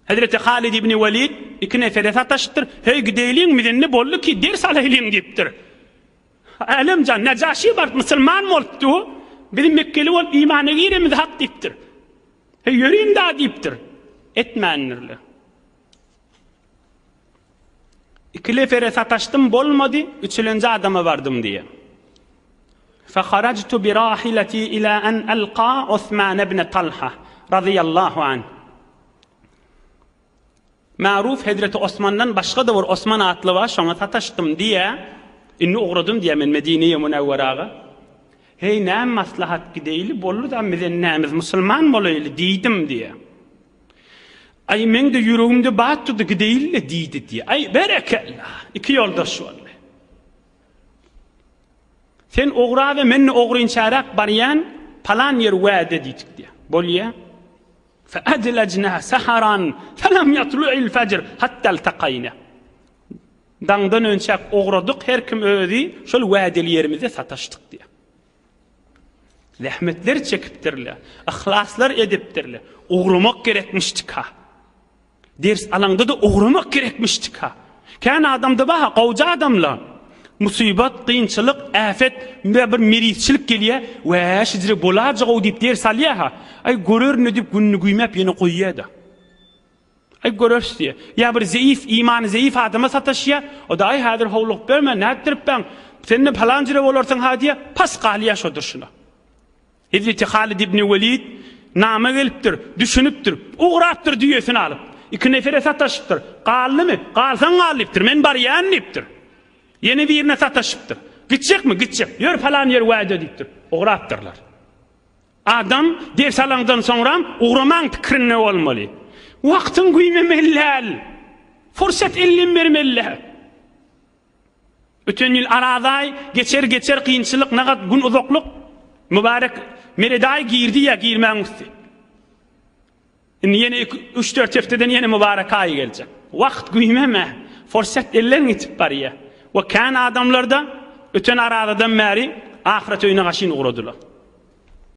Hezreti Halid ibn Welid iki nefere sataşypdyr. Heý, gideýliň, biz indi boldy ki, ders alaýlyň diýipdir. Älemjan, Nejaşi baryp musulman bolupdy. Biz Mekgeli bolup imana giremiz hak diýipdir. Heý, ýöriň da diýipdir. Etmändirler. Iki nefere sataşdym, bolmady, üçülenji adama bardym diýýär. Feharajtu birahilati ila an alqa Osman ibn Talha razyýallahu anh. Maruf hezreti Osmandan başga-da bir Osman atly bar, şoňa sataşdym diýýär. Indi ugradym diýýär men Medineýe Münewweraga. Heý, näme maslahat gideýli, boldy-da biz ennämiz musulman bolaýly diýdim diýýär. Aý, meň-de ýüregimde bat durdy, gideýin-le diýdi diýýär. Aý, berekella! Iki ýoldaş boldy. Sen ograbe, men-de ogrynçarak barýan, palan ýer wäde diýdik diýýär. Bolýa. Feadlajna saharan felam ýatlu'il fejr hatta iltakaýna. Daňdan önçäk ogradyk, her kim özi şol wädeli ýerimizde sataşdyk diýýär. Zähmetler çekipdirler, yhlaslar edipdirler. Ugramak gerekmişdika. Ders alaňda-da ugramak gerekmişdika. Kän adamda bar, gowja adamlar. Musybat, kynçylyk, äfet we bir merizçilik gelýär, Wä, şijire bolajag-ow diýip ders alýar-ha. Aý, görerin diýip gününi güýmäp ýene goýýar-da. Aý göreris diýýär. Ýa bir zeýif, imany zeýif adama sataşýar. O-da aý häzir howlugyp berme, nätdiripbäň, sen-de palan jüre bolarsyň-ha diýýär, pas galýar şo durşuna. Hezreti Halid ibn Welid nama gelipdir, düşünipdir, ugrapdyr düýesini alyp. Iki nefere sataşypdyr. Galdymy? Galsaň gal diýipdir, men barýan diýipdir. Ýene birine sataşypdyr. Gitjekmi? Gitjek. Ýör palan ýer wäde diýipdir. Ugrapdyrlar. Adam ders alaňdan soňram ugramaň pikirinde bolmaly. Wagtyň güýmemeli däl. Fursat elden bermeli däl. Öten ýyl Arazaý geçer geçer kynçylyk nagat gün uzaklyk mübarek Meredaý girdi ýa girmäň üsti. Indi ýene üç-dört hepdeden ýene mübarek aý geljek. Wagt güýmeme, fursat elden gitip barýar. We kän adamlarda öten Arazadan bäri ahyret öýüne gaşyn ugradylar.